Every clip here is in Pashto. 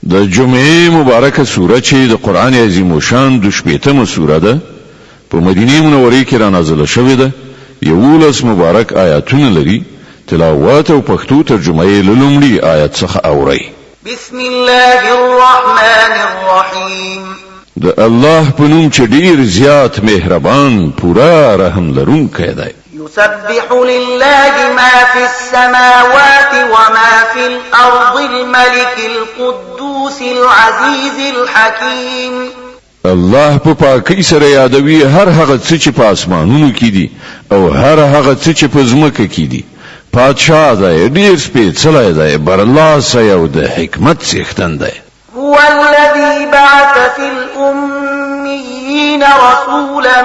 د جمعې مبارکه سوره چې د قرآن عظیم الشان د شپېتمه سوره ده، په مدینې منورې کې را نازله شوې ده، 11 مبارک آیاتونه لري، تلاوت او پښتو ترجمه یې له لومړي آیت څخه اورئ. بسم الله الرحمن الرحیم. د الله په نوم چې ډیر زیات مهربان، پوره رحم لرونکی دی. يسبح لله ما في السماوات وما في الأرض الملك القدوس العزيز الحكيم. الله په پاکۍ سره یادوي هر هغه څه چې په اسمانونو کې دي او هر هغه څه چې په ځمکه کې دي. پادشاه دی، ډیر سپېڅلی دی، برلاسی او د حکمت څښتن دی. هو الذي بعث في الأميين رسولا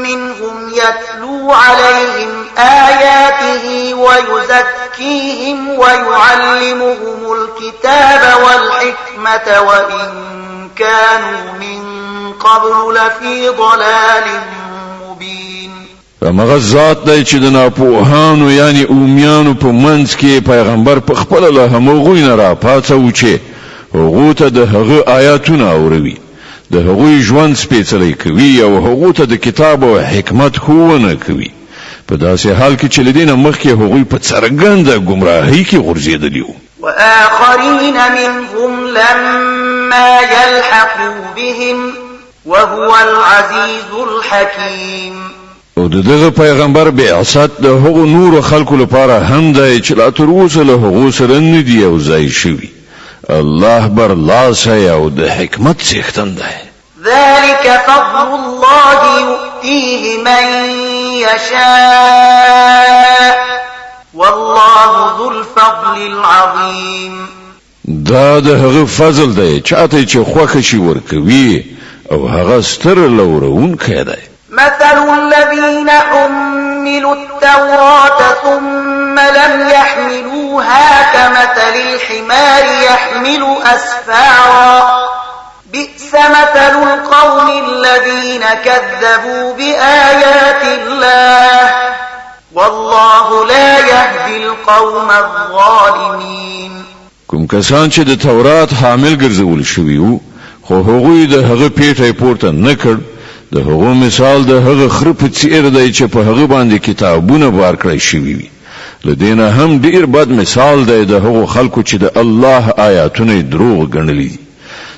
منهم يتلو عليهم آياته ويزكيهم ويعلمهم الكتاب والحكمة وإن كانوا من قبل لفي ضلال مبين. همغه ذات دی چې د ناپوهانو یعنی امیانو په منځ کې پیغمبر په خپله له همغوی نه راپاڅوو چې هغو ته د هغه آیاتونه اوروي، د هغوی ژوند سپېڅلی کوي او هغو ته د کتاب او حکمت ښوونه کوي، په داسې حال کې چې له دې نه مخکې هغوی په څرګنده ګمراهۍ کې غورځېدلي وو. وآخرین منهم لما یلحقوا بهم وهو العزیز الحکیم. او د دغه پیغمبر بعثت د هغو نورو خلکو لپاره هم دی چې لا تر اوسه له هغو سره نه دي یو ځای شوي. الله برلاسی او د حکمت څښتن دی. ذلک فضل الله یؤتیه من یشاء والله ذو الفضل العظیم. دا د هغه فضل دی، چاته یې چې خوښه شي ورکوي، او هغه ستر لورونکی دی. مثل الذين حملوا التوراة ثم لم يحملوها كمثل الحمار يحمل أسفارا بئس مثل القوم الذين كذبوا بآيات الله والله لا يهدي القوم الظالمين. کوم کسان چې د تورات حامل ګرځول شوي وو، خو هغوی د هغه پېټی پورته نه کړ، د هغو مثال د هغه خره په څېر دی چې په هغه باندې کتابونه بار کړی شوي وي. له دې نه هم ډېر بد مثال دی د هغو خلکو چې د الله آیاتونه یې دروغ ګڼلي دي.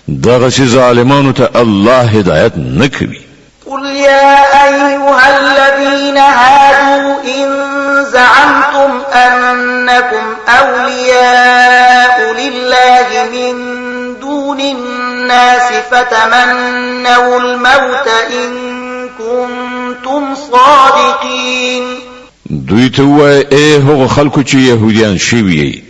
دغسې ظالمانو ته الله هدایت نه کوي. قل يا أيها الذين هادوا إن زعمتم أنكم أولياء لله من دون الناس فتمنوا الموت إن كنتم صادقين. دوی ته ووایه، ای هغو خلکو چې یهودیان شوي یئ،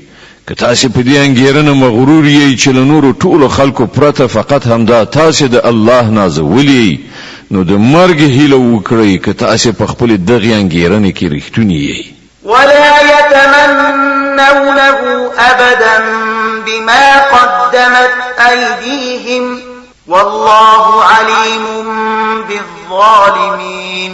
که تاسې په دې انګېرنه مغرور یئ چې له نورو ټولو خلکو پرته فقط همدا تاسې د الله نازولي یئ، نو د مرګ هیله وکړئ که تاسې په خپلې دغې انګېرنې کې رښتوني یئ. ولا يتمنونه أبدا بما قدمت أيديهم والله عليم بالظالمين.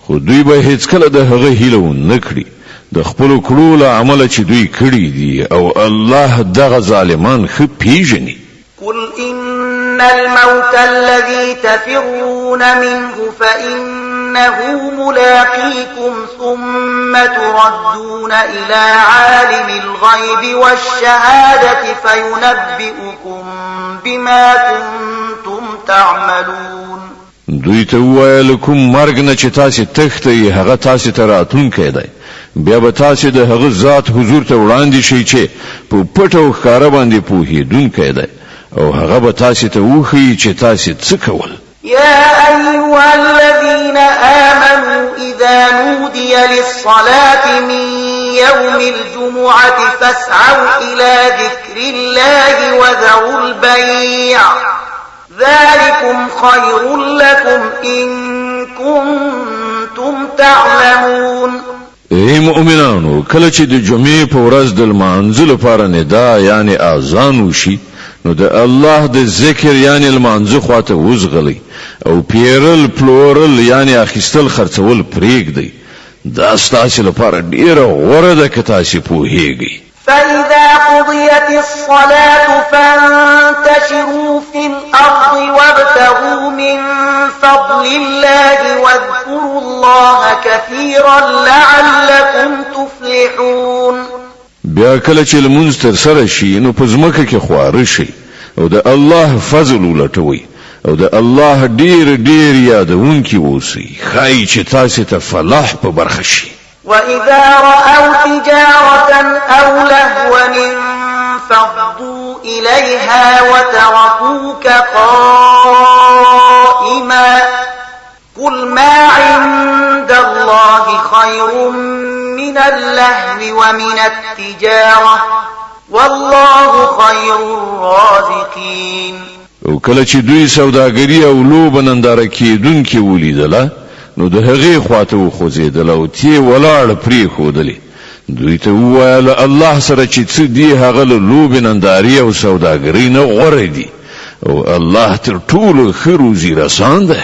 خو دوی به هېڅکله د هغه هیله ونه کړي د خپلو کړو له امله چې دوی کړي دي، او الله دغه ظالمان ښه پېژني. قل إن الموت الذي تفرون منه فإنه ملاقيكم ثم تردون إلى عالم الغيب والشهادة فينبئكم بما كنتم تعملون. دوی ته ووایه، له کوم مرګ نه چې تاسې تښتئ هغه تاسې ته راتلونکی دی، بیا به تاسې د هغه ذات حضور ته وړاندې شئ چې په پټه او ښکاره باندې پوهېدونکی دی، او هغه به تاسې ته وښيي چې تاسې څه کول. يا أيها الذين آمنوا إذا نودي للصلاة من يوم الجمعة فاسعوا إلى ذكر الله وذروا البيع ذلكم خير لكم إن كنتم تعلمون. ای مؤمنانو، کله چې د جمعې په ورځ د لمانځه لپاره ندا یعنی اذان وشي، نو د الله د ذکر یعنی لمانځه خواته وځغلئ او پیرل پلورل یعنی اخیستل خرڅول پرېږدئ. دا ستاسې لپاره ډېره غوره ده که تاسې پوهېږئ. فإذا قضيت الصلاة فانتشروا في الأرض وابتغوا من فضل الله واذكروا الله كثيرا لعلكم تفلحون. بیا کله چې لمونځ ترسره شي، نو په ځمکه کې خواره شئ او د الله فضل ولټوئ او د الله ډیر ډیر یادونکي اوسئ، ښایي چې تاسې ته فلاح په برخه شي. وإذا رأوا تجارة أو لهوا انفضوا إليها وتركوك قائما قل ما عند الله خير من اللهو ومن التجارة والله خير الرازقين. او کله چې دوی سوداګري او لوبه ننداره کېدونکې ولیدله، نو د هغې خواته وخوځېدل او تی ولاړ پرېښودلې. دوی ته ووایه، له الله سره چې څه دي هغه له لوبې نندارې او سوداګرۍ نه غوره دي، او الله تر ټولو ښه روزي رسان دی.